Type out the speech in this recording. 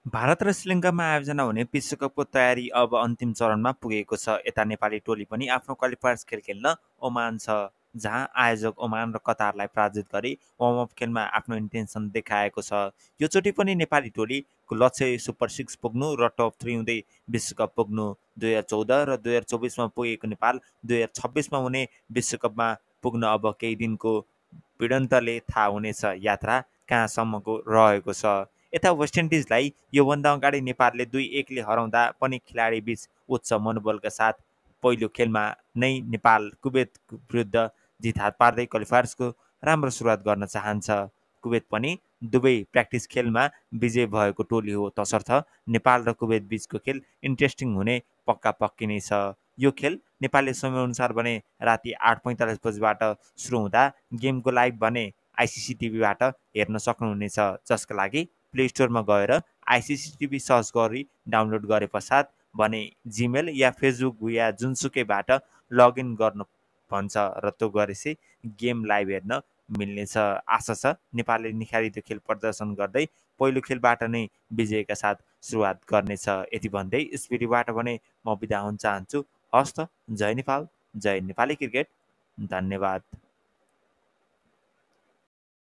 भारत र श्रीलङ्कामा आयोजना हुने विश्वकपको तयारी अब अन्तिम चरणमा पुगेको छ। यता नेपाली टोली पनि आफ्नो क्वालिफायर्स खेल खेल्न ओमान छ, जहाँ आयोजक ओमान र कतारलाई पराजित गरी वार्मअप खेलमा आफ्नो इन्टेन्सन देखाएको छ। योचोटि पनि नेपाली टोलीको लक्ष्य सुपर 6 पुग्नु र टप 3 हुँदै विश्वकप पुग्नु। 2014 र 2024मा पुगेको नेपाल 2026मा हुने विश्वकपमा पुग्न अब केही दिनको भिडन्तले थाहा हुनेछ यात्रा कहाँसम्मको रहेको छ। यता वेस्ट इन्डिजलाई योभन्दा अगाडि नेपालले 2-1ले हराउँदा पनि खेलाडी बीच उच्च मनोबलका साथ पहिलो खेलमा नै नेपाल कुवेत विरुद्ध जित हात पार्दै क्वालिफायर्सको राम्रो सुरुवात गर्न चाहन्छ। कुवेत पनि दुवै प्र्याक्टिस खेलमा विजय भएको टोली हो, तसर्थ नेपाल र कुवेत बीचको खेल इन्ट्रेस्टिङ हुने पक्का पक्की नै छ। यो खेल नेपाली समयअनुसार भने राति 8:45 बजीबाट सुरु हुँदा गेमको लाइभ भने आइसिसी टिभीबाट हेर्न सक्नुहुनेछ, जसका लागि प्ले स्टोरमा गएर आइसिसी टिभी सर्च गरी डाउनलोड गरे पश्चात भने जिमेल या फेसबुक या जुनसुकैबाट लगइन गर्नु भन्छ र त्यो गरेपछि गेम लाइभ हेर्न मिल्नेछ। आशा छ नेपालले निखारिदो खेल प्रदर्शन गर्दै पहिलो खेलबाट नै विजयका साथ सुरुवात गर्नेछ। यति भन्दै स्पिडीबाट भने म बिदा हुन चाहन्छु। हस्त, जय नेपाल, जय नेपाली क्रिकेट, धन्यवाद।